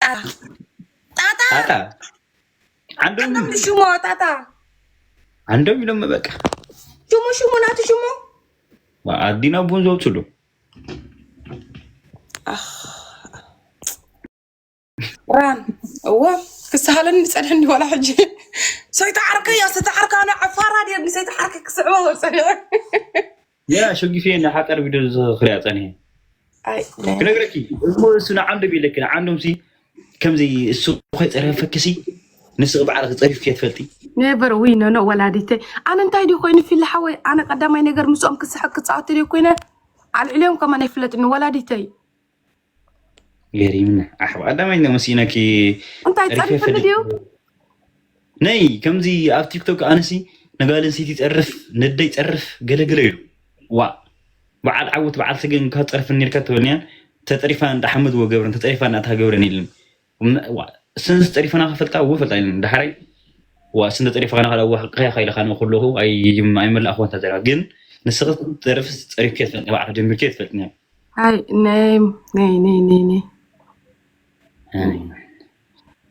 ጣጣ። ጣጣ። ጣጣ ዓንዶም ዓንዶም ሽሞ ጣጣ። ዓንዶም ኢሎም በቃ ሽሙ ሽሙ ናቱ ሽሙ። ኣዲና ቡን ዘውፅሉ። ራን እወ ክሳሃለኒ ዝፀንሐኒ ዋላ ሕጂ። ሰይተዓርከያ ሰይተዓርካ ኣነ ዕፋራ ድየኒ ሰይተዓርከ ክስዕባ ወፀንሐ። ያ ሸጊፈ ንሓቀር ቪድዮ ዝኽርያ ፀንሐ። ኣይ ክነግረኪ እሞ እሱ ንዓንዶም ኢለኪ ንዓንዶም ሲ ከምዚ እሱ ከይፀረፈኪ ሲ ንስኺ ባዕልኺ ፀሪፍኪ ትፈልጢ። ኔቨር ዊ ኖ ኖ ወላዲተይ ኣነ እንታይ ድዩ ኮይኑ ፊል ሓወይ ኣነ ቀዳማይ ነገር ምስኦም ክስሕቅ ክፃወት ድዩ ኮይነ ኣልዕልዮም ከማን ኣይፍለጥኒ ወላዲተይ። ገሪምኒ ኣሕ ቀዳማይ ነው መሲነኪ እንታይ ሪፌ ጸሪፍኒ ፈሊ- ድዩ? ነይ ከምዚ ኣብ ቲክቶክ ኣነሲ ነጋል ኣንሰይቲ ይፀርፍ ነደይ ይፀርፍ ገለገለ ኢሉ ዋ በዓል ዓወት በዓል ሰገን ካብ ፀርፍ ኔርካ ትበልኒያን ተፀሪፋ እንዳሓመድዎ ገብረን ተፀሪፋ እናታ ገብረን ኢልን እሰን ዝፀሪፋና ከፈልጣ እዎ ፈልጣ ኢልን ዳሕራይ ዋ እሰን ተፀሪፋ ከና ከዳ ዋ ከያ ከይለካ ነው ከለኹ ኣይመላእኹ ወንታ ዘራ ግን ንስኺ ትፀርፍ ፀሪፍ ከትፈልጥ ባዕላ ጀምርክ ትፈልጥኒ ኣይ ነይ ነይ ነይ ነይ ነይ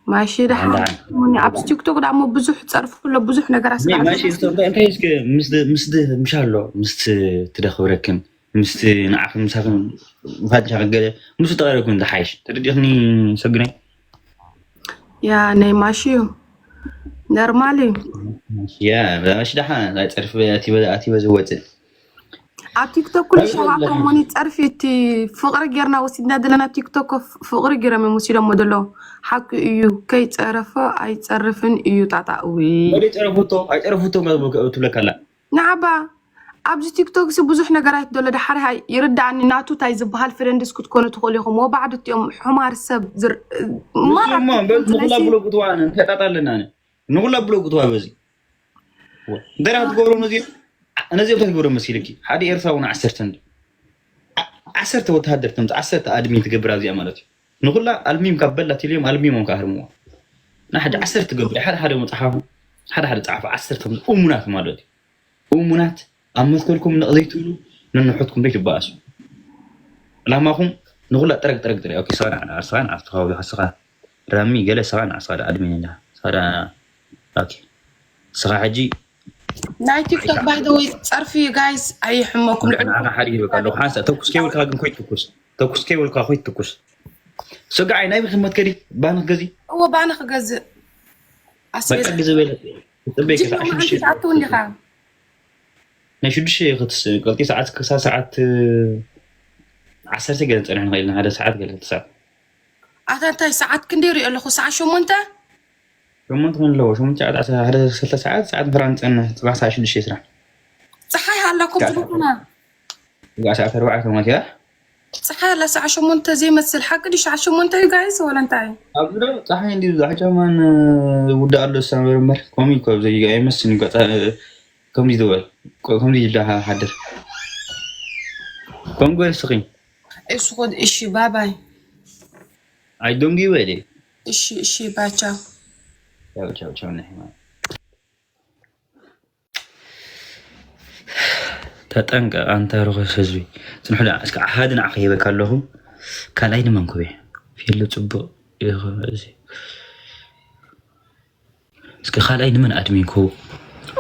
ማሺ ደሓን ሙኒ ኣብ ቲክቶክ ዳሞ ብዙሕ ጸርፉ ኣሎ ብዙሕ ነገራት ማሽ እንታይ እስከ ምስ ምስ ምሻ ኣሎ ምስ ትደኽብረክን ምስ ንዓኽን ምሳኽን ፋንቻ ገለ ምስ ተቐረብክን ዝሓይሽ ተረዲእክኒ ሰግናይ ያ ናይ ማሺ እዩ ነርማል እዩ ያ ማሽ ደሓን ኣይፀርፍ ኣቲበ ዝወፅእ ኣብ ቲክቶክ ኩሉ ሸሃ ኮሞኒ ጸርፊ እቲ ፍቕሪ ጌርና ወሲድና ዘለና ቲክቶክ ፍቕሪ ጌሮም እዮም ወሲዶሞ ዘለዉ ሓቂ እዩ ከይጸረፈ ኣይጸርፍን እዩ ጣጣ እዊ ወደ ጨረፉቶ ኣይጨረፉቶ ትብለካላ ንዓባ ኣብዚ ቲክቶክ ሲ ብዙሕ ነገራት ደሎ ድሓር ሃይ ይርዳእኒ ናቱ ታይ ዝበሃል ፍሬንድስ ክትኮኑ ትኽእሉ ኢኹም ወባዕድ እቲኦም ሕማር ሰብ ንኹላ ብሎ ክትዋ እንታይ ጣጣ ኣለና ንኹላ ብሎ ክትዋ በዚ እንታይ ትገብሮ ነዚ ነዚ እንታይ ትገብሮ መሲልኪ ሓደ ኤርትራዊ ን ዓሰርተ እንዲ ዓሰርተ ወተሃደር ተምፅ ዓሰርተ ኣድሚን ትገብር ኣብዚኣ ማለት እዩ ንኩላ ኣልሚም ካብ በላ ቴሌዮም ኣልሚሞም ከኣህርምዋ ንሓደ ዓሰርተ ትገብር ሓደ ሓደ መፅሓፉ ሓደ ሓደ ፀሓፉ ዓሰርተ እሙናት ማለት እዩ እሙናት ኣብ መትከልኩም ነቕ ዘይትብሉ ነንሕትኩም ዘይትበኣሱ ዕላማኹም ንኩላ ጥረግ ጥረግ ጥረ ኦኬ ስኻ ንዓና ስኻ ንዓፍቲ ከባቢኻ ስኻ ራሚ ገለ ስኻ ንዓስኻ ኣድሚን እንዳ ስኻ ኦኬ ስኻ ሕጂ ናይ ቲክቶክ ባይ ዘ ወይ ፀርፊ ጋይስ ኣይሕመኩም ልዕሊ ንዓኻ ሓደ ይበካ ኣለኹ ሓንሳ ተኩስ ከይብልካ ግን ኮይት ትኩስ ተኩስ ከይብልካ ኮይት ትኩስ ሰጋዓይ ናይ ብክመት ከዲ ባንክ ገዚ እዎ ባነ ክገዝእ ኣስቤዛ በቀዲ ዝበለ ትፅበይ ጅማ መዓልቲ ትኣትው እንዲኻ ናይ ሽዱሽተ ክትስ ቀልጢ ሰዓት ክሳብ ሰዓት ዓሰርተ ገለ ንፀንሕ ንኽእል ሓደ ሰዓት ገለ ክሳብ ኣታ እንታይ ሰዓት ክንደይ ሪኦ ኣለኹ ሰዓት ሸሞንተ ሸሞንተ ክን ኣለዎ ሸሞንተ ሰዓት ዓሰርተ ሓደ ሰለስተ ሰዓት ሰዓት ምሕራን ንፀንሕ ፅባሕ ሰዓት ሽዱሽተ ስራሕ ፀሓይ ሃላ ኮም ዝቦታና ስጋዕ ሰዓት ኣርባዕተ ማለት እያ ፀሓይ ሃላ ሰዓት ሸሞንተ ዘይመስል ሓቂ ድዩ ሰዓት ሸሞንተ እዩ ጋይስ ወላ እንታይ ኣብዚ ዶ ፀሓይ እንዲ ብዙሕ ጫማን ውዳእ ኣሎ ዝሰንበር እምበር ከምኡ እዩ ካብ ዘይጋ ኣይመስል ይጓፃ ከምዚ ዝበል ከምዚ ይዳ ሓድር ኮንጎ ስኺ እሱ ኾድ እሺ ባባይ ኣይዶንጊ ይበል እሺ እሺ ባቻ ቻው ቻው ቻው ናይ ሕማም ተጠንቀቕ ኣንታ ርኹስ ህዝቢ ጽንሑ ደኣ እስከ ሓደ ንዓኺ ሂበካ ኣለኹ ካልኣይ ንመን ኩበ ፊሉ ጽቡቕ እዚ እስከ ካልኣይ ንመን ኣድሚን ኩቡ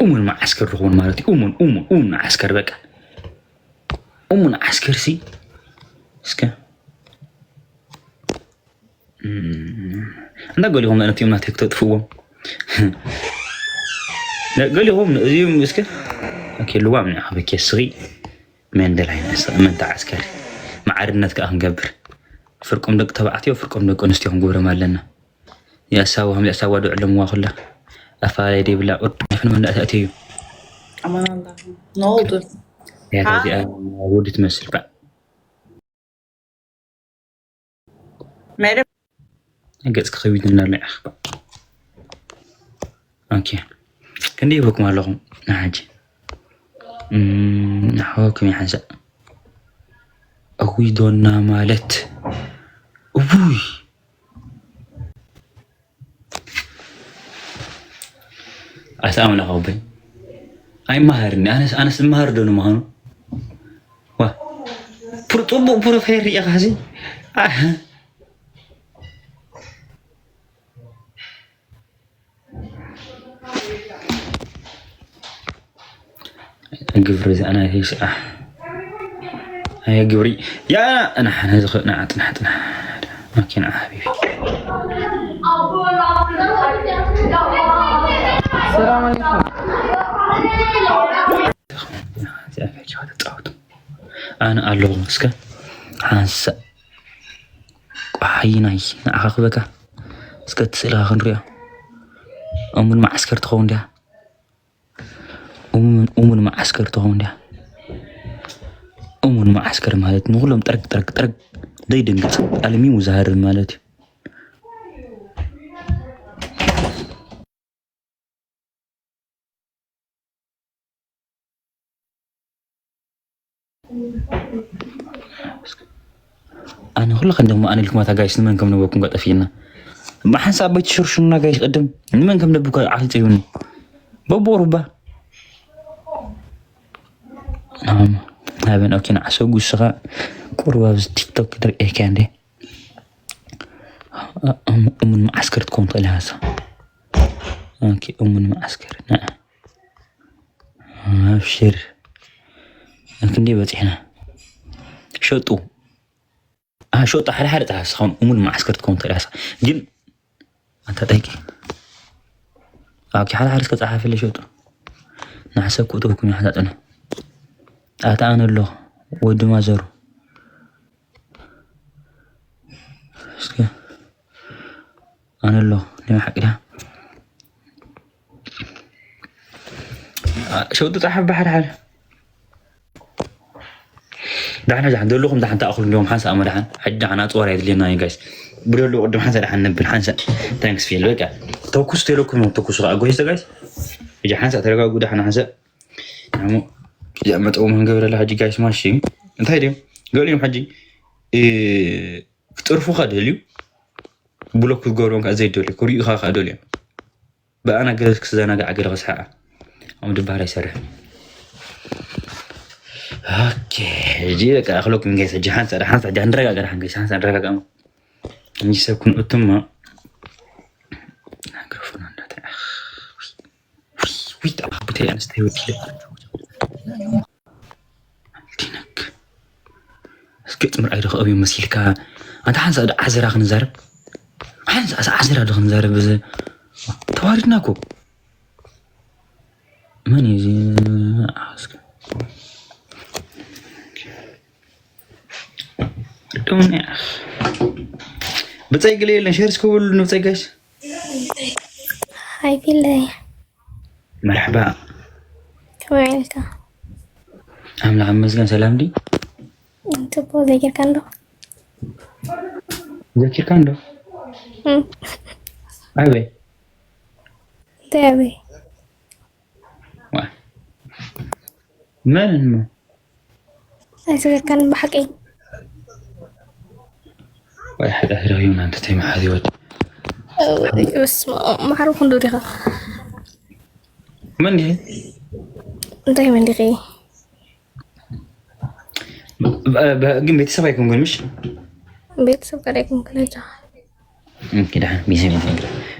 እሙን መዓስከር ርኹን ማለት እዩ እሙን እሙን እሙን መዓስከር በቃ እሙን ዓስከር ሲ እስከ እንዳ ገሊኹም ነቲኦም ናተይ ክተጥፍዎም ገሊኹም እዚኦም እስከ ኣኬልዋም ንዓኻ በኬ ስኺ መንደላይ ንስኺ መን ተዓስከር ማዕርነት ከዓ ክንገብር ፍርቆም ደቂ ተባዕትዮ ፍርቆም ደቂ ኣንስትዮ ክንገብሮም ኣለና የእሳዋ ከም ዘእሳዋ ዶ ዕለምዋ ኩላ ኣፈላለየ ደይብላ ቁርዳፍ ንመን ተእትዩ ኣማን ኣላ ነውጡ ያተዚኣ ውዲ ትመስል ባ ናይ ገጽ ክኸቢድ እንዳለ ኢኻ ኦኬ ክንደይ ይበኩም ኣለኹም ንሓጂ ንሓወኩም ይሓንሳእ እውይ ዶና ማለት እውይ ኣታ ኣምላኽ ኣቦይ ኣይመሃርኒ ኣነስ ኣነስ እመሃር ዶ ንምዃኑ ዋ ፕር- ፅቡቅ ፕሮፋይል ሪኢኻ ሲ ኣህ ግብሪ እዚኣ ናይ ሂስኣ ኣየ ግብሪ ያ ኣና ሓነ ዝኽእ ና ጥና ጥና ማኪና ሓቢቢ ሰላም ዓለይኩም። ተጻወቱ ኣነ ኣለኹ እስከ ሓንሳእ ቋሓይናይ ንዓኻ ክበካ እስከ እቲ ስእልኻ ክንሪኦ እሙን መዓስከር ትኸውን ድያ እሙን መዓስከር ትኸውን ድያ እሙን መዓስከር ማለት ንኩሎም ጥረግ ጥረግ ጥረግ ዘይድንግፅ ኣልሚሙ ዝሃርም ማለት እዩ ኣነ ኩሉ ከንደሞ ኣነ ልኩማታ ጋይስ ንመን ከም ነበኩም ጋር ጠፊእና ብሓንሳብ በይቲ ሽርሽሙና ጋይስ ቅድም ንመን ከም ነብኩ ዓፊፀ ይብኒ በቦ ሩባ ናበን ኦኬ ንዓሰጉ ስኻ ቁርብ ኣብዚ ቲክቶክ ክደርቀካ እንዴ እሙን መዓስከር ትከውን ትኽእል ኢኻ እሳ እሙን መዓስከር ኣብሽር ክንደይ በፂሕና ሸጡ ሸጡ ሓደ ሓደ ፀሓፍ ስኻውን እሙን መዓስከር ትከውን ትኽእል ኢኻ ግን ኣታ ጠቂ ኣብቲ ሓደ ሓደ እስከ ፀሓፍለ ሸጡ ንሓሰብ ክእትወኩም ይሓታጥነ ኣታ ኣነ ኣለኹ ወዲ ማዘሩ እስከ ኣነ ኣሎ ናይ ሓቂ ድያ ሸውዲ ፃሓፍ ብሓደ ሓደ ዳሕና ዳሕን ዘለኹም ዳሕን ተኣኽሉ እንዲኹም ሓንሳእ ኣመ ዳሓን ሕጂ ዳሓን ኣፅዋር ኣይድልየና እዩ ጋይስ ብደሉ ቅድም ሓንሳእ ዳሓን ነብል ሓንሳእ ታንክስ ፊል በቃ ተኩስ ተለኩም ተኩሱ ከዓ ጎይስተ ጋይስ ሕጂ ሓንሳእ ተረጋጉ ዳሓን ሓንሳእ እሞ እዚኣ መጠው መንገብረላ ሕጂ ጋይስ ማሽ እዩ እንታይ ድዮም ገሊኦም ሕጂ ክጥርፉኻ ደልዩ ብሎክ ክትገብሮም ከዓ ዘይደልዩ ክሪኡኻ ከዓ ደልዮም ብኣና ገለ ክዘናጋዕ ገለ ክስሓዓ ኣብ ድባር ኣይሰርሕ ኦኬ ሕጂ በቃ ኣኽለኩም ጋይስ ሕጂ ሓንሳ ሓንሳ ሕጂ ንረጋገር ሓንገሽ ሓንሳ ንረጋገር እንጂ ሰብ ክንእቱማ ማይክሮፎን እንዳተ ዊት ኣባቴ ኣንስታይ ወዲለ ዲነክ እስኪ ጥምር ኣይዶ ክእብዩ መሲልካ ኣንተ ሓንሳ ዶ ዓዘራ ክንዛረብ ሓንሳ ኣስ ዓዘራ ዶ ክንዛረብ እዚ ተዋሪድና እኮ መን እዩ እዚ ብፀይ ግለ የለን ሸርስ ክብሉ ንብፀይ ጋሽ ሃይ ፊለይ መርሓባ ከመይ ኢልካ ኣምላኽ ይመስገን ሰላም ድዩ ጽቡቅ ዘኪርካ እንዶ ዘኪርካ እንዶ ኣበይ እንታይ ኣበይ መን እሞ ኣይዘከርካን ብሓቂ ወይ ሓጢኣት ረኺብና እንተተይመሓዝ ይወድ ማሕሩ ክንዱ ዲኻ መን ድየ እንታይ መን ዲኺ ግን ቤተሰብ ኣይኮንኩን ምሽ ቤተሰብ ከደ ኣይኮንኩን ኣይዞኻ ኪዳን ሚዜ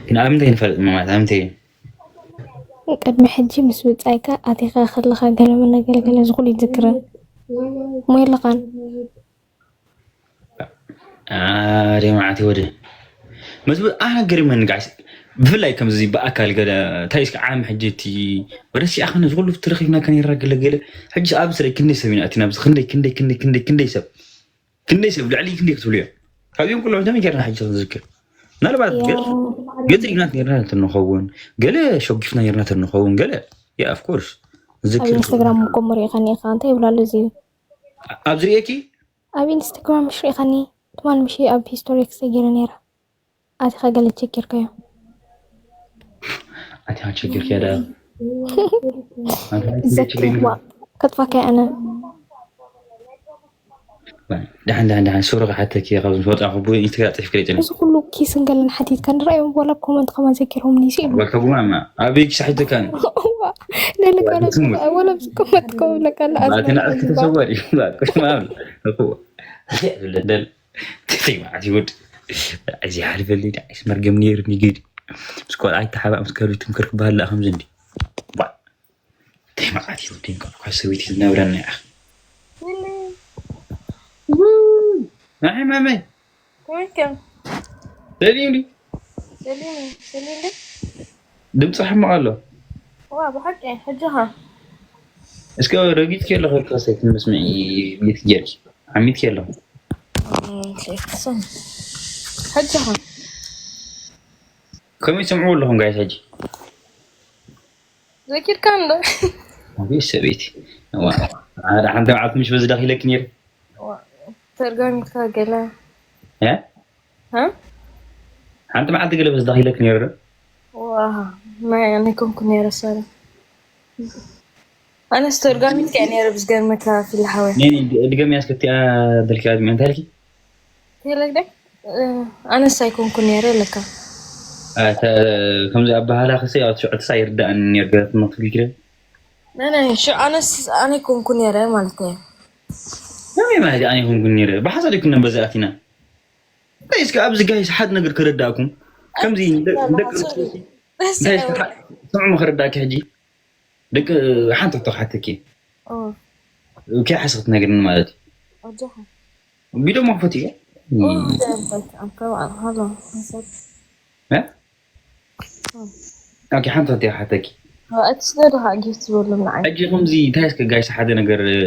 ግን ኣብ ምንታይ ንፈልጥ ማለት ኣብ ምንታይ ቅድሚ ሕጂ ምስ ብጻይካ ኣቲኻ ከለኻ ገለ መነገለ ገለ ዝኹሉ ይዝክርን ሞ የለኻን ኣደ መዓት ወደ መዝቡ ኣነ ገሪመኒ ጋይስ ብፍላይ ከምዚ ብኣካል ገለ እንታይ እስከ ዓም ሕጂ እቲ ወደ ሲኣኸነ ዝኩሉ ትረኺብና ከነራ ገለ ገለ ሕጂ ኣብ ስለ ክንደይ ሰብ ኢና እቲ ናብዚ ክንደይ ክንደይ ክንደይ ክንደይ ክንደይ ሰብ ክንደይ ሰብ ልዕሊ ክንደይ ክትብሉ እዮም ካብዚኦም ኩሎም ደመ ጌርና ሕጂ ክንዝክር ምናልባት ገጽ ሪግናት ኔርና ተንኸውን ገለ ሸጊፍና ኔርና ተንኸውን ገለ ያ ኦፍኮርስ ኣብ ኢንስታግራም እኮ መሪእኻኒ ኢኻ እንታይ ይብላሉ እዚ ኣብዚ ርእየኪ ኣብ ኢንስታግራም ምሽ ሪእኻኒ ትማል ምሽ ኣብ ሂስቶሪ ክሰጊረ ነይረ ኣቲኻ ገለ ቸክ ጌርካዮ ኣቲኻ ቸክ ጌርካዮ ዳ ዘኪርዋ ከጥፋካ ኣነ ደሓን ደሓን ደሓን ሱሪ ክሓተኪ እየ ካብዚ ምስ ወፃኹ ብኢንስታግራም ፅሒፍ ክሪኢ እዚ ኩሉ ኪስን ገለን ሓቲትካ ንረኣዮም ዋላ ኮመንት ከማን ዘኪሮምኒ ይስእሉ ወልከጉማ ኣበይ ኪስ ሓቲትካን ለልካ ወላ ኮመንት ከብለካ ኣቲ ንዕስ ተሰወር እዩ ቁሽማም ደል ትፍይ ማለት ይወድ እዚ ሓልፈልኒ ዳይስ መርገም ነይሩ ንግዲ ምስ ቆልዓ ይተሓባእ ምስ ከብዲ ትምክር ክበሃል ከምዚ እንዲ እንታይ መዓት እዩ ወዲ እንኳ እኳ ሰበይቲ ዝነብረና ኢኻ። ንዓይ ማመይ ከመይከ ደልዩ እንዲ ደልዩ ደልዩ እንዲ ድምፂ ሕማቕ ኣሎ። ዋ ብሓቂ ሕጂ ኸ እስከ ረጊፅኪ ኣለኹ ከሰይት መስምዒ ቤት ጌርኪ ዓሚትኪ ኣለኹ። ሕጂ ኸ ከመይ ትሰምዕዎ ኣለኹም ጋይስ ሕጂ? ዘኪርካ እንዶ ኣቤት ሰበይቲ እዋ፣ ሓደ ሓንቲ መዓልቲ ምሽ በዚ ዳኺለኪ ነይረ። ተርጋሚትካ ገለ እ? እ? ሓንቲ መዓልቲ ገለ በዚ ዳኺለኪ ነይረ ዶ? ዋ ናይ ኣነ ኮንኩ ነይረ ሰረ ኣነስ ተርጋሚትካ እየ ነይረ ብዝገርመካ ፊል ሓወ ነይ ነይ፣ ድ- ድገምያ እስከ እቲኣ በልኪ ኣድሚያ እንታይ ኢልኪ? ተለግደ ኣነስ ኣይኮንኩ ነይረ ለካ ኣተ ከምዚ ኣባህላ ክሰ ኣብ ትሽዕትሳ ይርዳእኒ ነይሩ ገለ ትምህርቲ ፊክረ ናይ ናይ ሽዑ ኣነስ ኣነ ኮንኩ ነይረ ማለት እየ ከመይ ማለት ኣነ ይኹንኩ ነይረ ብሓሳድ ይኩነ በዚ ኣቲና እንታይ እስከ ኣብዚ ጋይስ ሓድ ነገር ከረዳእኩም ከምዚ ንደቂ ኣንስትዮ እንታይ እስከ ሓ- ስምዑ መኸረዳእኪ ሕጂ ደቂ ሓንቲ ሕቶ ክሓተኪ ከይሓሰኽት ነገርኒ ማለት እዩ ኣጆኻ ቢዶ መኽፈት እዩ ኦ፣ እንታይ እንታይ ኣንተ ባዕልኻ ዶ? ሓንሳብ እ? ኦኬ ሓንቲ ሕቶ ክሓተኪ እቲ ስለ ድኻ ጊፍት ዝበሎም ንዓይ ሕጂ ከምዚ እንታይ እስከ ጋይስ ሓደ ነገር እ፣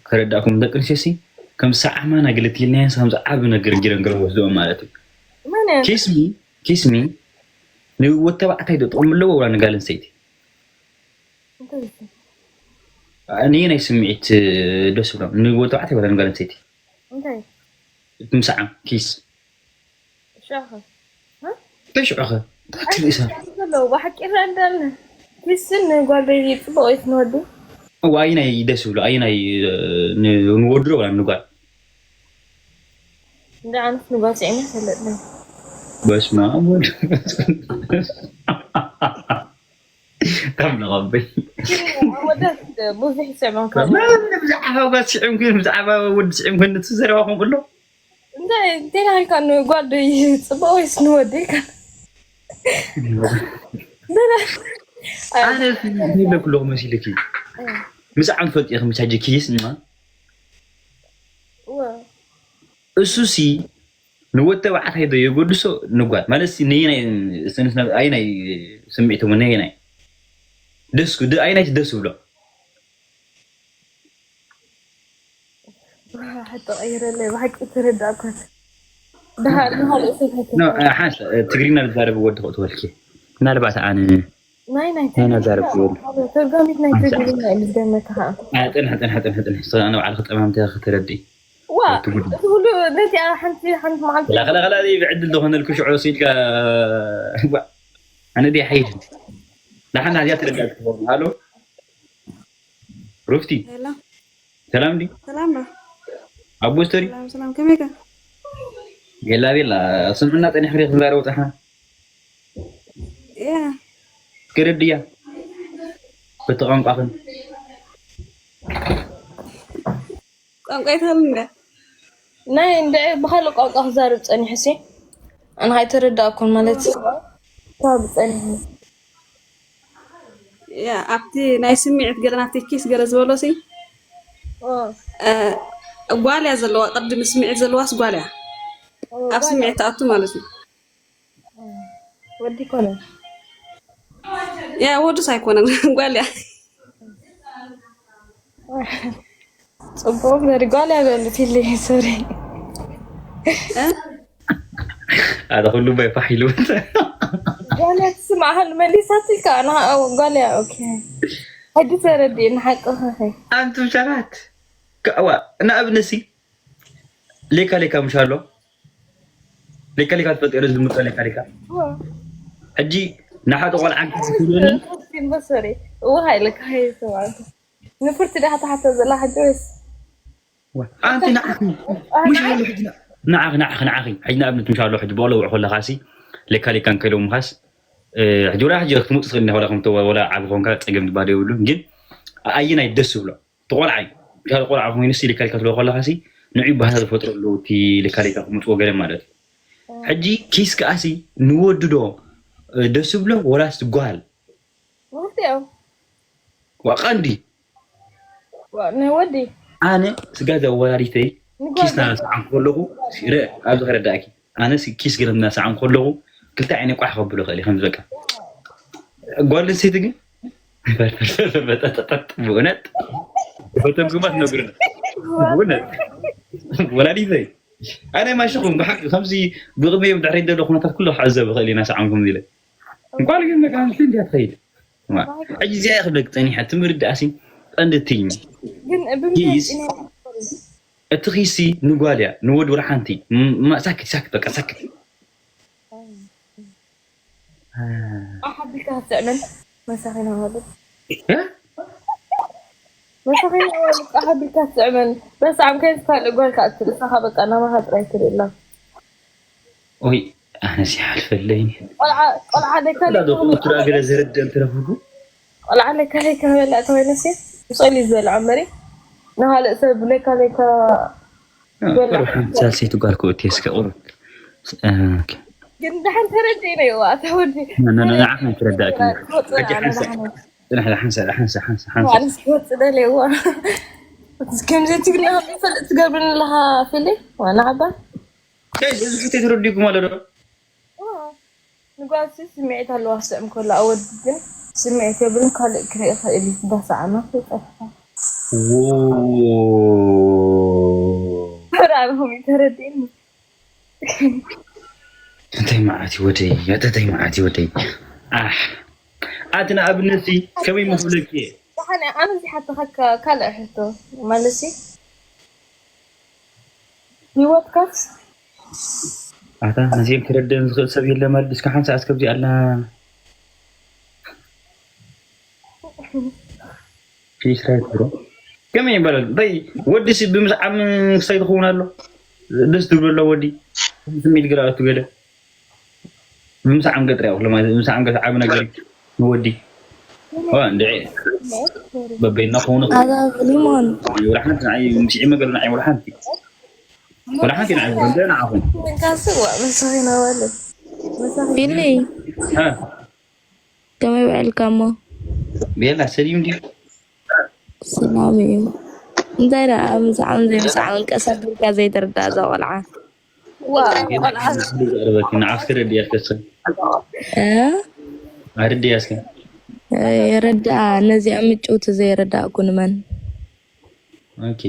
ከረዳእኩም ደቂ ኣንስትዮ ሲ ከም ሰዓማና ግልት ኢልናየን ከም ዓቢ ነገር ጊረን ገለ ወስድኦ ማለት እዩ መን እየ? ኪስሚ ኪስሚ ንወተባዕታይ ዶ ጥቕሚ ኣለዎ ወላ ንጋል ኣንስተይቲ? እንታይ እዩ? ንየናይ ስምዒት ደስ ብሎም ንወተባዕታይ ወላ ንጋል ኣንስተይቲ? እንታይ? እቲ ምሳዓም ኪስ ሻኸ እንታይ ሽዑኸ እንታይ ትርእሳ? ዘለዉ ብሓቂ ይረዳኒ ኪስን ንጓል ቤቢ ፅቡቅ እዩ ክንወዱ እዋ ኣይናይ ደስ ብሎ ኣይናይ ንወድሮ ወላ ንጓል እንደ ኣነስ ንጓል ስዒና ፈለጥና በስመ ኣብ ወልድ መንፈስ ቅዱስ ካብ ነቐበይ ወዳት ብዙሕ ይሰማካ ብዛዕባ ጓል ስዒም ግን ብዛዕባ ወዲ ስዒም ግን ንትዘረባ ከምኡ ኣሎ እንታይ እንታይ ኢልካ ንጓል ዶ ይፅበ ወይስ ንወደይ ኢልካ ኣነ እንታይ ኢለኩ ኣለኹ መሲልኪ ብዛዕባ ትፈልጢ ኢኺ ምሳጀ ኪስ እማ እሱ ሲ ንወድ ተባዕታይ ዶ የገድሶ ንጓል ማለት ሲ ነየናይ ስንስና ኣይናይ ስምዒት ሞ ነየናይ ደስ ግ- ድ- ኣይናይ ደስ ብሎ ሕቶ ቀይረለይ ብሓቂ ተረዳእኳት ድሃር ንካልእ ሰብ No, ሓንስ ትግርኛ ዝዛረብ ወዲ ክእትወልኪ ምናልባት ኣነ ናይ ናይ ናይ ናዛረብ ክብል ተርጋሚት ናይ ትግርኛ እዩ ዝገመካ ከዓ ጥንሕ ጥንሕ ጥንሕ ጥንሕ ስለ ኣነ ባዕልኺ ጠማምቲ ክትረድእ ዋ እቲ ሁሉ ነቲኣ ሓንቲ ሓንቲ መዓልቲ ላኸላኸላ ብዕድል ዝኾነልኩ ሽዑ ሲልካ ኣነ ድየ ሓይድ ንሓና እዚኣ ትረዳእ ክትኸውን ሃሎ ሩፍቲ ሄሎ ሰላም ዲ ሰላም ዶ ኣቦስተሪ ሰላም ሰላም ከመይ ከ ቤላ ቤላ ስምዕና ጠኒሕሪ ክንዛረብ ፅሓ ያ ክርድያ በቲ ቋንቋኽን ቋንቋ ይትኽእል እንደ ናይ እንደ ብካልእ ቋንቋ ክዛረብ ፀኒሑ ሲ ኣነ ኣይተረዳእኩን ማለት ካብ ፀኒሑ ያ ኣብቲ ናይ ስምዒት ገለ ናብቲ ኪስ ገለ ዝበሎ ሲ እ፣ ጓል እያ ዘለዋ ቅድሚ ስምዒት ዘለዋስ ጓል እያ ኣብ ስምዒት ትኣቱ ማለት እዩ ወዲ ኮነ ያ ወዱስ ኣይኮነን ጓል እያ ፅቡቅ ዘሪ ጓል እያ በሉ ፊሊ ሶሪ እ? ኣረ ኩሉ ባይ ፋሕ ኢሉ ጓል እያ ትስማዕ ሃሉ መሊሳትልካ ጓል እያ ኦኬ ሕጂ ተረዲእ ንሓቅኻ ኸ ኣንቱም ሰባት ከዋ ንኣብነት ሲ ሌካ ሌካ ምሽ ኣሎ ሌካ ሌካ ትፈልጥ ረ ዝምቶ ሌካ ሌካ ሕጂ ንሓደ ቆልዓ እንካ ትብለኒ ሶሪ እወ ሃይለካ ሃይሰማዕኩ ንፍርቲ ዳሕታ ሓታ ዘላ ሕጂ ወይስ ኣንቲ ንዓኺ ምሽ ኣሎ ሕጂ ንዓኺ ንዓኺ ንዓኺ ሕጂ ንኣብነት ምሽ ኣሎ ሕጂ ብቆሎ ውዕ ከለኻ ሲ ሌካ ሌካ እንከይደው ምኻስ ሕጂ ወላ ሕጂ ክትምፅ ትኽእል እንዳ ወላ ከምተ ወላ ዓቢ ኾንካ ፀገም ዝበሃል የብሉን ግን ኣየናይ ደስ ዝብሎ ተቆልዓይ ካብ ቆልዓ ኮይኑ ሲ ሌካ ሌካ ትብሎ ከለኻ ሲ ንዑ ባህታ ዝፈጥሩ ኣለዉ እቲ ሌካ ሌካ ክምፅዎ ገለ ማለት እዩ ሕጂ ኪስ ከኣሲ ንወዲ ዶ ደስ ዝብሎ ወላስ ጓል ክልቲኦም ዋቐንዲ ናይ ወዲ ኣነ ስጋ ዘወላዲተይ ኪስ ናሰዓም ከለኹ ረ ኣብዚ ከረዳእኪ ኣነ ኪስ ገለ ናሰዓም ከለኹ ክልተ ዓይነ ቋሕ ከብሎ ክእል ከም ዝበቃ ጓል ኣንስተይቲ ግን በጠጠጠጥ ብእውነት ፈተንኩማ ትነግሩና ብእውነት ወላዲተይ ኣነ ማሽኹም ብሓቂ ከምዚ ብቕድሚኦም ድሕሪ ዘሎ ኩነታት ኩሉ ክዕዘብ ይኽእል ኢና ሰዓምኩም ኢለ እንኳን ግን በቃ ምስ እንዲያ ትኸይድ ሕጂ እዚኣ ክብለክ ፀኒሐ ትምህርት ደኣሲ ቀንዲ ትይሚ ግን እቲ ኺሲ ንጓል እያ ንወድ ወላ ሓንቲ ሳክት ሳክት በቃ ሳክት ኣሓቢካ ክትስዕመን መሳኺና ማለት መሳኺና ማለት ኣሓቢካ ክትስዕመን በስዓም ከይስ ካልእ ጓል ከኣትል እሳኻ በቃ ናባኻ ጥራይ ትልእላ ኦይ ኣነስ ይሓልፈለይ ቆልዓ ለካ ዶክተር ገለ ዝርድእ እንተረኽቡ ቆልዓ ለካ ለካ በላ ተባይነሲ ብፀሊ ዝበልዓ እምበሪ ንካልእ ሰብ ለካ ለካ ሳልሰይቲ ጓል ክእቲ እስከ ቁሩብ ግን ደሓን ተረዲእና ይዋ ተወዲ ንዓኻ ትረዳእኪ ትወፅእ ደልየዋ ከምዚ ትግርና ይፈልጥ ትገብርን ኣለኻ ፊሊ ዋና ዓባ እዚ ሕቶ ተረዲእኩም ኣሎ ዶ ንጓልሲ ስምዒት ኣለዋ ክስዕም ከሎ ኣወዲ ግን ስምዒት የብሉን ካልእ ክርኢ ይኽእል እዩ እንዳሰዓመ ይጠፍታ ተራርኹም ተረዲእኒ እንታይ መዓት ወደይ ኣተታይ መዓት ወደይ ኣሕ ኣቲ ንኣብነት ከመይ መስለኪ ኣነ እዚ ሓተኸካ ካልእ ሕቶ ማለት ህይወትካስ ኣታ ነዚኦም ክረድእን ዝኽእል ሰብ የለ ማለት እስከ ሓንሳ እስከብዚ ኣላ ፊሽ ራይት ብሮ ከመይ ይበላል እንታይ ወዲ ሲ ብምስዓም ክሳይ ትኸውን ኣሎ ደስ ትብሎ ኣሎ ወዲ ስሚል ግራ እቱ ገለ ብምስዓም ገጥር ያው ለማለት ብምስዓም ገጥር ዓብ ነገር ንወዲ ዋ እንደ በበይና ኾኑ ኣዛ ሊሞን ወላ ሓንቲ ንዓይ ምስዒ መገሉ ንዓይ ወላ ሓንቲ ወላ ሓንቲ ንዓይ ወላ ንዓኹም ካስዋ መሳኺና ማለት ፊሊ እ ከመይ ውዕልካ እሞ ቤላ ሰሊም ድዩ ሰላም እዩ እንታይ ደኣ ምስዓም ዘይምስዓምን ቀስ ኣቢልካ ዘይትርዳእ እዛ ቆልዓ ዋ ቆልዓ ዘረበኪ ንዓስከ ረድያ ከሰል እ ኣርድያ እስከ የረድኣ ነዚኣ ምጭውቲ ዘይረዳእኩ ንመን ኦኬ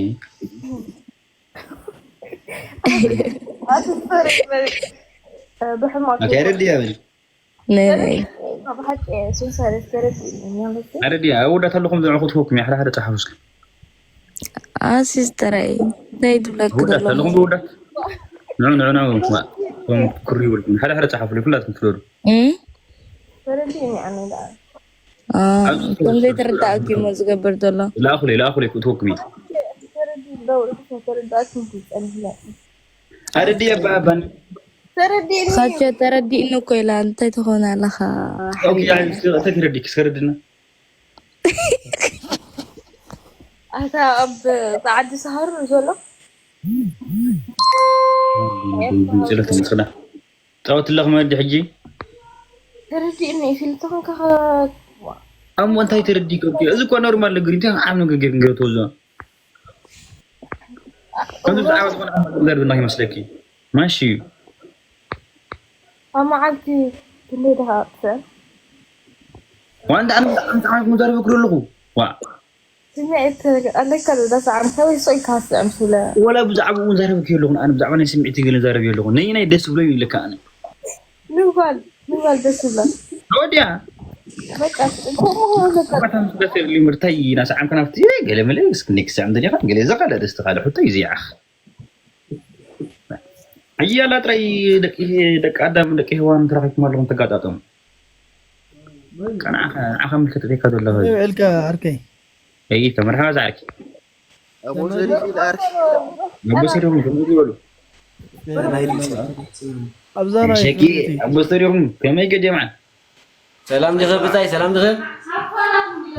ብሕማቅ ኦኬ ኣርድያ በል ንበይ ብሓቂ ሱሳለት ተረዲእኒ ማለት ኣረድያ ኣወዳት ኣለኹም ዝዕኹ ትፈኩም ሓደ ሓደ ጸሓፉ እስከ ኣሲስተረይ እንታይ ትብለክ ውዳት ዘሎ ኣለኹም ዝውዳት ንዑ ንዑ ንዑ ማ ቶም ክሪ ይብልኩም ሓደ ሓደ ጸሓፉ ኩላትኩም ትረዱ እም? ተረዲእኒ ኣነ ደኣ አ፣ ከም ዘይተረዳእኪ እሞ ዝገብር ዘሎ ላእኹለይ ላእኹለይ ክእትወኩም እዩ ተረዲእ ዶ ተረዳእኩም ትጸንሕላ ኣረድያ ባባን ተረዲእኒ ኻቸ ተረዲእኒ እኮ ኢላ እንታይ ትኾን ኣለኻ ኦኬ ተረዲክ ስከረድና ኣታ ኣብ ጻዕዲ ሰሃር ዘሎ ጸሎት ምስላ ጸወት ኣለኹም ወዲ ሕጂ ተረዲእኒ ፊልቶ ክንካ ኣሞ እንታይ ተረዲእኩም እዚ እኮ ኖርማል ነገር እንታይ ዓብ ነገር ገይሩ ገይሩ ተወዞ ከምዚ ብዛዕባ ዝኾነ ዓብ ነገር ብና ይመስለኪ ማሽ እዩ ኣብ መዓልቲ ክንደይ ደኻ ኣጥፍእ ዋንታ ኣነ ብጣዕሚ ጣዕሚ ክዛረበ ክዶ ኣለኹ ዋ ስምዒት ኣለካ ዶ ዳሰዓም ከበይ ሶይ ካስዕም ስለ ወላ ብዛዕባኡ ዛረብ ከየለኹን ኣነ ብዛዕባ ናይ ስምዒት ገለ ዛረብ የለኹን ነይ ናይ ደስ ብሎ ይብለካ ኣነ ንጓል ንጓል ደስ ይብላ ወዲያ በቃ ከምኡ ኣለካ ባታም ስለ ሰብ ሊምርታይ ናሰዓምካ ናብቲ ገለ መለ እስክኒ ክስዕም ደሊኻ ገለ ዘኻለ ደስ ተኻለ ሕቶ ይዝያኽ ኣያላ ጥራይ ደቂ ደቂ ኣዳም ደቂ ሄዋን ተራኺብኩም ኣለኹም ተጋጣጠሙ ንዓኻ ምልክት ሪካ ዘለኻ ውዕልካ ዓርከይ ይ ተመርሓባ ዝዓርኪ ኣቦ ሰሪፊ ለኣርኪ ኣቦ ሰሪኹም ከምዚ ይበሉ ኣብዛ ናይ ሸቂ ኣቦ ሰሪኹም ከመይ ገዲማ ሰላም ዲኸ ብታይ ሰላም ዲኸ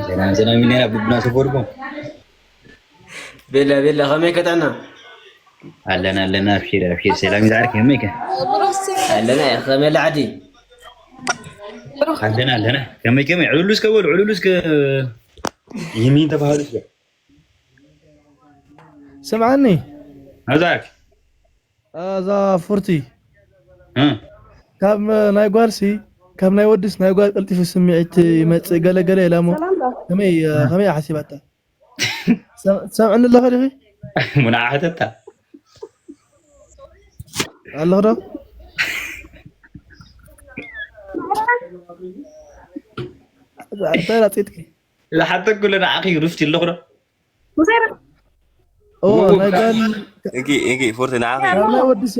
ሰላም ሰላም ኢልና ብቡና ሰፈርኩም ቤላ ቤላ ከመይ ከጠና ኣለና ኣለና ኣብሽር ኣብሽር ሰላም ይዝዓር ከመይ ከ ኣለና ከመይ ለዓዲ ኣለና ኣለና ከመይ ከመይ ዕሉሉ እስከ በሉ ዕሉሉ እስከ ይህን ተባህሉ ስለ ስምዓኒ ኣዛክ እዛ ፉርቲ እ ካብ ናይ ጓልሲ ካብ ናይ ወድስ ናይ ጓል ቀልጢፉ ስምዒት ይመፅእ ገለገለ ኢላ እሞ ሰላም ዶ? ከመይ ከመይ ሓሲባታ ትሰምዕኒ ኣለኸ ዲኺ ምንዓ ሕተታ ኣለኽ ዶ እንታይ ላፅጥኪ ዝሓተኩ ንዓኺ ሩፍቲ ኣለኹ ዶ ምሳይ ዶ? ኦ ናይ ጓል እጊ እጊ ፎርቲ ንዓኺ ካብ ናይ ወድሲ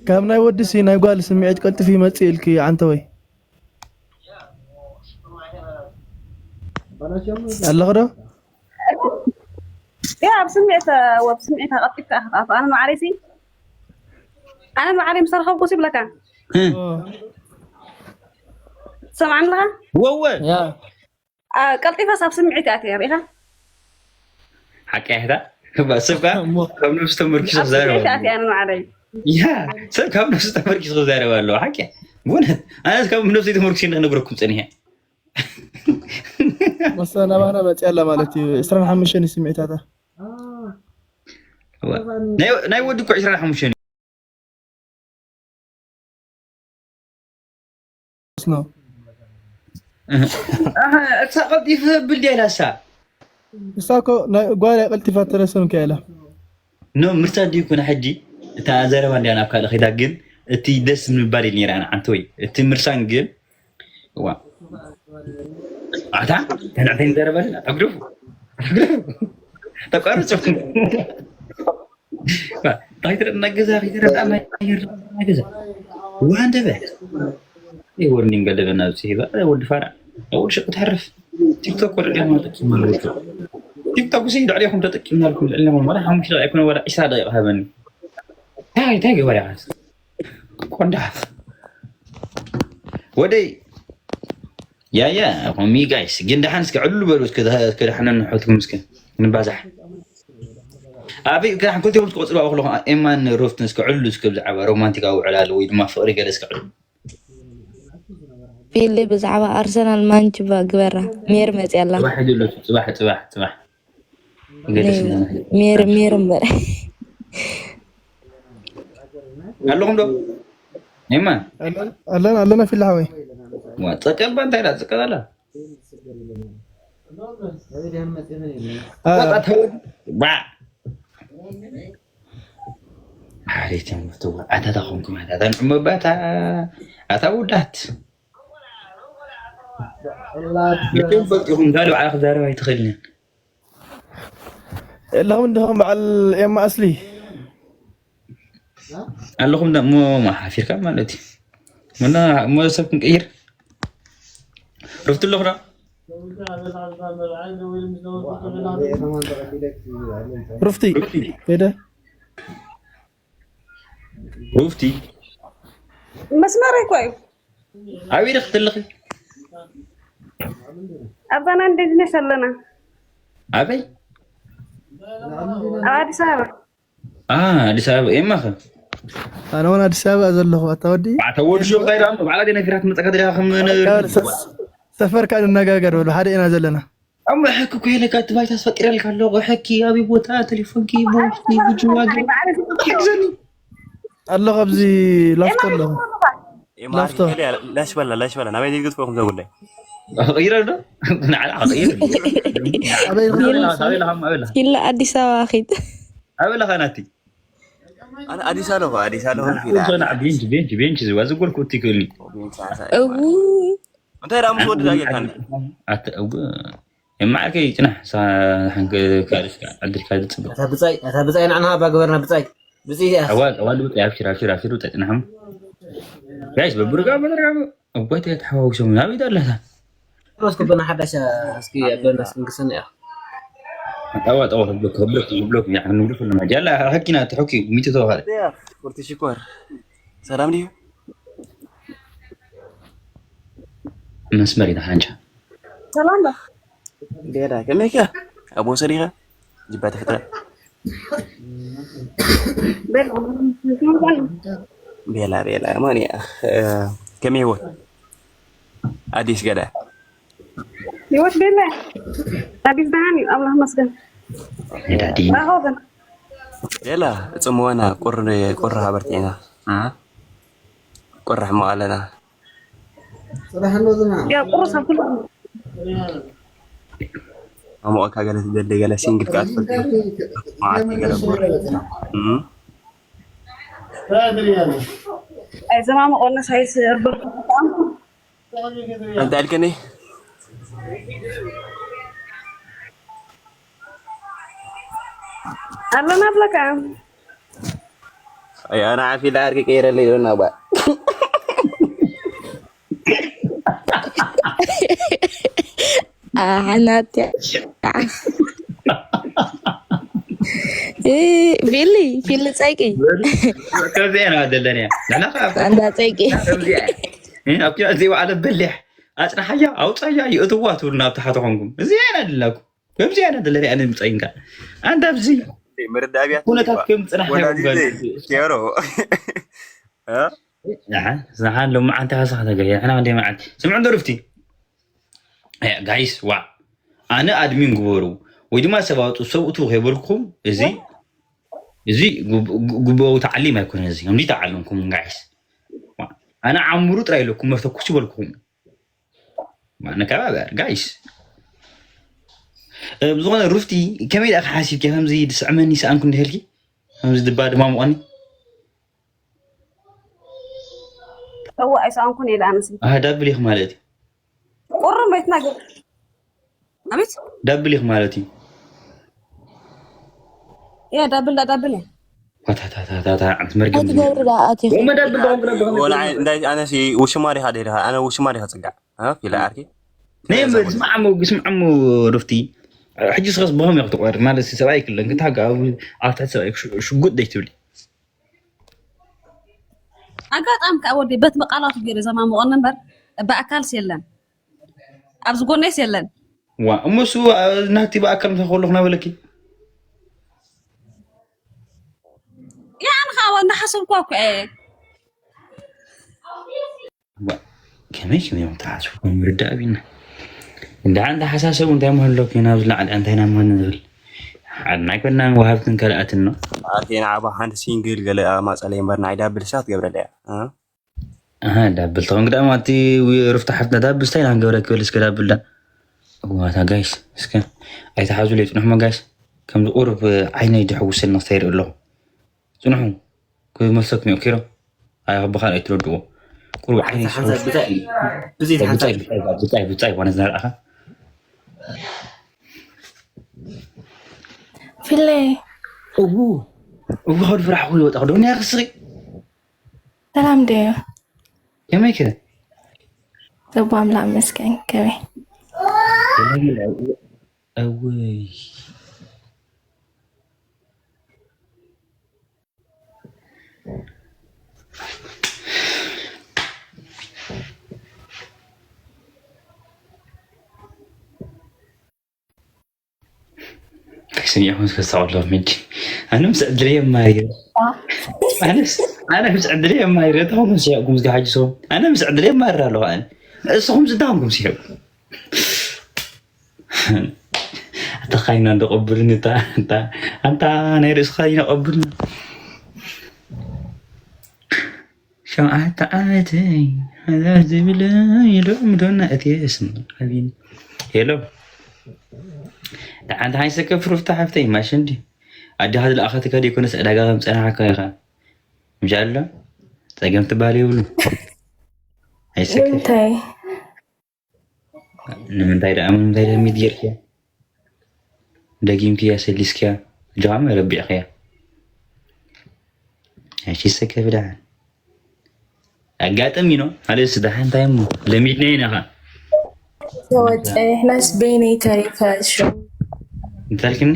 ካብ ናይ ወድሲ ናይ ጓል ስምዒት ቀልጥፍ ይመፅእ ኢልኪ ዓንተወይ ኣለኽ ዶ ያ ኣብ ስምዒት ኣብ ስምዒት ኣቐጢፍካ ኢኻ ትኣቱ ኣነ ንባዕለይሲ ኣነ ንባዕለይ ምስ ረኸብኩ ይብለካ ሰምዓኒ ኣለኻ ወወ ያ ቀልጢፈስ ኣብ ስምዒት ኣትያ ርኢኻ ሓቂ ኣይሕታ እባ ሰብ ከኣ ካብ ነብሱ ተመርኪሱ ክዛረብ ስምዒት ኣለዎ። ኣትያ ኣነ ንባዕለይ ያ ሰብ ካብ ነብሱ ተመርኪሱ ክዛረብ ኣለዎ ሓቂ ብእውነት ኣነስ ካብ ነብሰይ ተመርኪሱ ክነግረኩም ፀኒሐ መሰ ናባና መፅያ ኣላ ማለት እዩ ዕስራን ሓሙሽተን እዩ ስምዒታታ እዋ። ናይ- ናይ ወዲ እኮ ዕስራን ሓሙሽተን እዩ ነው ኣሃ፣ እሳ ቀልጢፈ ብል ድያ ኢላ እሳ እሳ እኮ ናይ ጓል ቀልጢፋ ተረሰም ከ ኢላ ኖ ምርሳ ድዩ ኮነ ሕጂ እታ ዘረባ እንዲያ ናብ ካልእ ኸይዳ ግን እቲ ደስ ምባል እዩ ነይራ ንዓንቲ ወይ እቲ ምርሳን ግን ዋ ኣታ ተንዕተይ ዘረበልን ኣግደፉ ተቋርጹ እንታይ ትረዳ ገዛ ከይትረዳ ገዛ ዋንደበ ይወርኒንግ ኣለና ኣብዚ ሂባ ወዲ ፋራ ወዲ ሸቁ ትሕርፍ ቲክቶክ ወደ ደማ ተጠቂምና ኣለኩም ቲክቶክ ሲ ልዕሌኹም ተጠቂምና ኣለኩም ልዕሌኹም ወላ ሓሙሽተ ደቂቃ ኣይኮነ ወላ ዕስራ ደቂቃ ሃበኒ እንታይ እንታይ ገበረ ያስ ቆንዳፍ ወደይ ያያ ኮሚ ጋይስ ግን ደሓን እስከ ዕሉ በሉ እስከ ደሓነን ንሕትኩም እስከ ንባዛሕ ኣበይ ደሓን ክልቲኦም ትቆፅሩ ኣለኹ ኤማን ሮፍትን እስከ ዕሉ እስከ ብዛዕባ ሮማንቲካዊ ዕላል ወይ ድማ ፍቅሪ ገለ እስከ ዕሉ ፊሊ ብዛዕባ ኣርሰናል ማንችባ ግበራ ሜር መፅያ ኣላ ፅባሕ ይድለሱ ፅባሕ ፅባሕ ፅባሕ ገደስ ሜር ሜር እምበር ኣለኹም ዶ ኤማ ኣለና ኣለና ፊላ ሓወይ ዋ ፀቀባ እንታይ ዳ ፀቀባላ አ፣ ባ ሓሬት እዮም ትዋ ኣታ ታኾንኩም ኣታ ታንዑ መባታ ኣታ ውዳት ግን ፈልጥኹም ጋሉ ዓላ ክዛረብ ኣይትኽእልን የለኹም እንዲኹም በዓል ኤማ ኣስሊ ኣለኹም ሞ ሓፊርካ ማለት እዩ ምና እሞ ሰብ ክንቀይር ርፍቲ ኣለኹ ዶ ሩፍቲ ሄደ ሩፍቲ መስመረይ እኮ እዩ ኣበይ ዲኺ ትልኺ ኣብዛ ናይ እንዴት ነሽ ኣለና ኣበይ ኣብ ኣዲስ ኣበባ ኣ ኣዲስ ኣበባ ኤማኸ ኣነ እውን ኣዲስ ኣበባ ዘለኹ ኣታ ወዲ ተወድሾ እንታይ ዳ ባዕላ ገና ፊራት መፀካ ደሊኻ ከም ሰፈርካ ንነጋገር በሉ ሓደ ኢና ዘለና ኣሞ ሕኪ እኮ ኢለካ እቲ ባይታ ኣስፈቂረልካ ኣለኹ ሕኪ ኣበይ ቦታ ቴሌፎንኪ ቦሽቲ ብጅዋግ ትሕግዘኒ ኣለኹ ኣብዚ ላፍቶ ኣለኹ ላፍቶ ላሽ በላ ላሽ በላ ናበይ ዘይገጥፎ ኹም ዘጉዳይ ቀይረ ዶ ንዓላ ቀይረ ኣበይ ኣበይ ለኻ ኣበይ ለኻ ኢላ ኣዲስ ኣበባ ኺድ ኣበይ ለኻ ናቲ ኣነ ኣዲስ ኣለኹ ኣዲስ ኣለኹ ፊላ ሶና ቤንች ቤንች ቤንች ዝዋ ዝጎልኩ እቲ ክእልኒ እው እንታይ ደኣ ምስ ወዲ ዳጌካ ኣተ እው የማዓርከይ ጽናሕ ሓንከ ካልሽ ዕድልካ ዝጽበ እታ ብጻይ እታ ብጻይ ንዓና ሃባ ግበርና ብጻይ ብጽይ እያ ኣዋል ኣዋል ውጥ ኣብሽር ኣብሽር ኣብሽር ውጥ ጽናሕም ጋይስ በብርጋ በደርጋ እጓት ተሓዋውሶም ናበይ ኣለታ እስኪ በና ሓዳሽ እስኪ በና እስኪ ንግስና እያ ጠዋ ጠዋ ብሎክ ብሎክ ብሎክ ንብሉ ኩልና ጃላ ሕኪና ተሕኪ ሚቱ ተዋኻለ ቁርቲ ሽኮር ሰላም ድዩ መስመር ኢና ሓንጫ ሰላም ዶ ቤላ ከመይካ ኣብ ወሰዲኻ ጅባ ተፈጥረ ቤላ ቤላ ቤላ ማንያ ከመይ ህይወት ኣዲስ ገዳ ህይወት ቤላ ኣዲስ ደሃን እዩ። ኣምላኽ መስገን። ነዳዲ ራኸብን ሌላ እጽምወና ቁር ቁር ሃበርቲና ቁር ሕማቕ ኣለና። ያ ቁሩስ ኣብ ኩሉ ኣሞቐካ ገለ ትደሊ ገለ ሲንግል ከኣ ትፈልጥ ማዓት ገለ እም ኣይዘማመቆና ሳይስ እርበ እንታይ ኣልከኒ? ኣለና ብለካ ኣይ ኣና ዓፊ ዳርክ ቀይረለ ይለና ባ ሓናት ፊሊ ፊሊ ፀይቂ ከምዚኣ ኢና ዘለና እያ። ንሕና ከዓ እንዳ ፀይቂ ከምዚኣ እያ። እ፣ ኣብቲ ዘይበዓለ በሊሕ ኣፅናሓያ ኣውፃያ ይእትዋ ትብሉና ኣብ ታሕቲ ኮንኩም እዚኣ ኢና ደላኩም ከምዚኣ ኢና ዘለና ኣነ ምፀይንካ ኣንዳ ኣብዚ ምርዳብያ ኩነታት ከም ፅናሕ ወላዲ ቴሮ ዝሓን ሎማዓንቲ ሃሳኽ ተገ ሕና እንደ መዓልቲ ስምዑ ደርፍቲ ጋይስ ዋ ኣነ ኣድሚን ግበሩ ወይ ድማ ሰብ ኣውጡ ሰብ እቱ ከይበልኩም እዚ እዚ ጉባዊ ተዓሊም ኣይኮነ እዚ ከምዚ ተዓለምኩም ጋይስ ኣነ ዓምሩ ጥራይ ኢለኩም መፍተኩስ ይበልኩም ንከባበር ጋይስ ብዝኾነ ሩፍቲ ከመይ ደኣ ሓሲብኪ ከምዚ ድስዕመኒ ሰኣንኩ እንድህልኪ ከምዚ ድባ ድማ ምቆኒ እዋ ኣይሰኣንኩን ኢለ ኣነስ ኣህ ዳብል ኢኽ ማለት እዩ ቁሩም ቤትና ገ ኣቤት ዳብል ኢኽ ማለት እዩ ያ ዳብል ዳ ዳብል እያ ታታታታታ ዓንት መርገም ኣይትገብሪ ደኣ ኣቲ ወመ ዳብል ዳብል ወላ እንታይ ኣነሲ ውሽማ ዲኻ ደሊኻ ኣነ ውሽማ ዲኻ ጽጋዕ ፊላ ዓርኪ ነይ ስምዓሞ ስምዓሞ ሩፍቲ ሕጂ ስኸስ ብኸም ኢኹ ትቆር ማለት ሰብኣይ ክለን ክታጋ ኣብ ትሕቲ ሰብኣይ ሽጉጥ ደይ ትብሊ ኣጋጣሚ ከዓ ወዲ በት መቃላቱ ገይሩ ዘማምቆኒ እምበር ብኣካልስ የለን ኣብዚ ጎነይስ የለን ዋ እሞ እሱ ናቲ ብኣካል ምሳይ ከለኹ ናበለኪ ያ ኣነ ከዓ እንዳሓሰብኳ እኮ እየ ከመይ ከመይ እዮም ተሓስብኩም ርዳእ ቢና እንዳ ሓንቲ ሓሳሰቡ እንታይ መህሎ ኮይና ኣብዚ ላዕሊ እንታይ ኢና መህል ንብል ሓድና ኣይኮናን ወሃብትን ከልኣትን ነው ኣቴና ዓባ ሓንቲ ሲንግል ገለ ኣማፀለይ እምበር ናይ ዳብል ሳት ገብረለያ ኣሃ ዳብል ተኾን ግዳም ኣቲ ሩፍታ ሓፍትና ዳብል ስታይ ናን ገብረ ክብል እስከ ዳብል ዳ ዋታ ጋይስ እስከ ኣይተሓዙ ለይ ፅንሕሞ ጋይስ ከምዚ ቁሩብ ዓይነይ ድሕውሰኒ ክሳይርኢ ኣለኹ ፅንሑ ክመልሰኩም እዮም ኪሮ ኣይ ብኻል ኣይትረድዎ ቁሩብ ዓይነይ ሓንሳብ ብጻይ እዩ ብዘይ ሓንሳብ ብጻይ ብጻይ ብጻይ ጓነ ዝነርኣኻ ፊለ እዉ እዉ ኸዱ ፍራሕ ኩሉ ወጣ ዶ ኒያ ክስሪ ሰላም ድዩ ከመይ ከ ዘቦ ኣምላኽ መስገን ከመይ እውይ ስሚዕኹም ከስተውዕሎም ሕጂ ኣነ ምስ ዕድለይ የማሪረ ኣነስ ኣነ ምስ ዕድለይ የማሪረ እታኹም ስሕቕኩም ዝጋ ሕጂ ሰው ኣነ ምስ ዕድለይ የማርር ኣለኹ ኣነ እስኹም ዝዳኹምኩም ስሕቕኩም ኣታ ካይና እንደቐብልን እታ እታ ኣንታ ናይ ርእስኻ ይነቐብልና ሸውዓተ ዓመተይ ሓዳር ዝብል ኢሎም ዶና እቲ ስም ዓብይን ሄሎ ደሓንቲ ሓንሰ ከፍሩፍታ ሓፍተይ ማሽን ድዩ ኣዴኻ ዝለኣኸትካ ደይኮነስ ዕዳጋ ከም ፀናሓካ ኢኻ ምሻሎ ፀገም ትበሃል የብሉ ኣይሰከፍ እንታይ ንምንታይ ደኣ ምንታይ ደሚት ጌርክያ ደጊምክያ ሰሊስክያ ጃማ ረቢዕክያ ኣይሽሰከፍ ደሓን ኣጋጥም ኢኖ ማለት ደሓን እንታይ እሞ ለሚድና ኢና ኻ ተወጨ ንሕናስ በይነይ ተሪፈ ሽዑ እንታልክኒ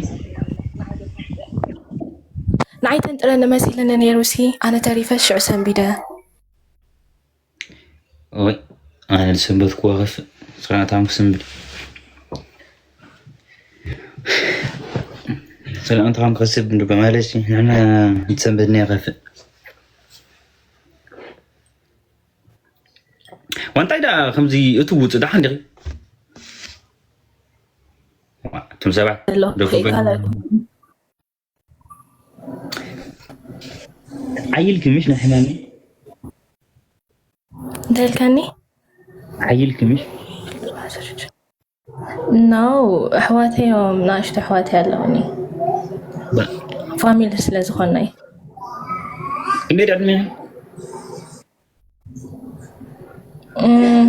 ንዓይ ተንጥለኒ መሲልኒ ነይሩ ሲ ኣነ ተሪፈ ሽዑ ሰንቢደ ወይ ኣነ ዝሰንበትኩዎ ከፍእ ሰላምታም ክስንብል ሰላምታም ክስብ እንዱ በማለት ንሕና ንሰንበትና ይኸፍእ ዋንታይ ደኣ ከምዚ እቲ ውፅእ ደሓን ዲኺ እቶም ሰባት ዘሎ ደው ክበል። ከይቃለ ዓይልኪ ምሽ ናይ ሕማሚ እንታይ ኢልካኒ? ዓይልኪ ምሽ No፣ ኣሕዋተይ እዮም፣ ንኣሽቱ ኣሕዋተይ ኣለውኒ፣ ፋሚሊ ስለ ዝኾና እዩ። ክንደይ ዕድሜ? እም፣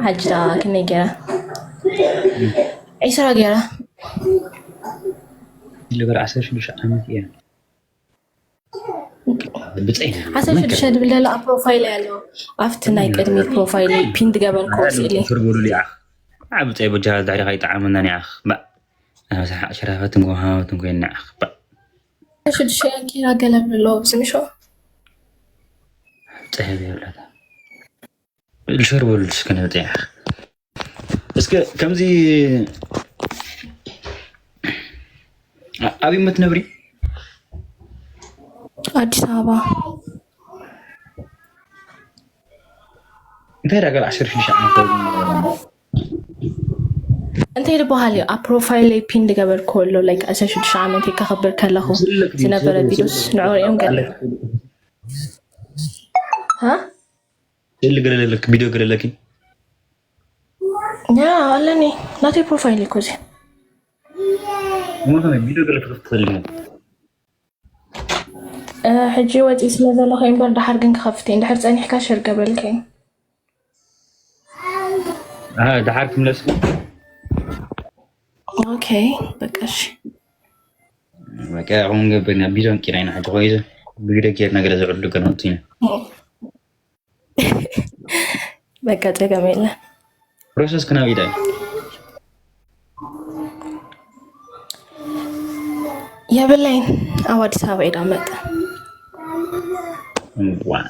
ዓጅዳ ክንደይ ገይራ? ዒስራ ገይራ። ልበር ዓሰርተ ሽዱሽተ ዓመት እያ። ብፀይ ዓሰርተ ሽዱሽተ ድብል ደላ ኣብ ፕሮፋይል ኣሎ። ኣብቲ ናይ ቅድሚት ፕሮፋይል ፒን ዝገበርኩ ስእሊ። ፍርጉሉ ሊዓኽ ኣብ ፀይ በጃ ድሕሪ ካይጠዓመና ኒዓኽ ባ ኣመሳሓ ሸራፋትን ጎሃማትን ኮይን ኒዓኽ ባ ሽዱሽተ ኪራ ገለ ብሎ ብስምሾ ፀይ ብየብላታ ልሸር በሉ እስከ ነብፀ ኒዓኽ እስከ ከምዚ ኣበይ መትነብሪ ኣዲስ ኣበባ። እንታይ ዳገል ዓሰርተ ሽዱሽተ ዓመት እንታይ ዝበሃል እዩ ኣብ ፕሮፋይለይ ፒን ዝገበርኩ ኣሎ ላይክ ዓሰርተ ሽዱሽተ ዓመት ከኽብር ከለኹ ዝነበረ ቪዲዮስ ንዕኡ ሪኦም ገለ ሃ ስእሊ ገለለክ ቪዲዮ ገለለኪ ያ ኣለኒ ናተይ ፕሮፋይል እኮ እዚ እሞ ከመይ ቪዲዮ ገለ ክኸፍት ትኽእል ኢኻ እ፣ ሕጂ ወፂእ ስለ ዘለኹ እምበር ድሓር ግን ክኸፍት እየ እንድሕር ፀኒሕካ ሸር ገበልከ ኣሃ፣ ድሓር ክምለስ ኦኬ በቃ እሺ በቃ ከምገበና ቪዲዮ ንቂና ኢና ሕጂ ኮይዘ ብግደ ጌርና ገለ ዝዕሉ ገና ወፂና በቃ ጸገም የለን ፕሮሰስ ክናብ ኢዳ የብለይን ኣብ ኣዲስ ኣበባ ኢዳ መጠ ዋ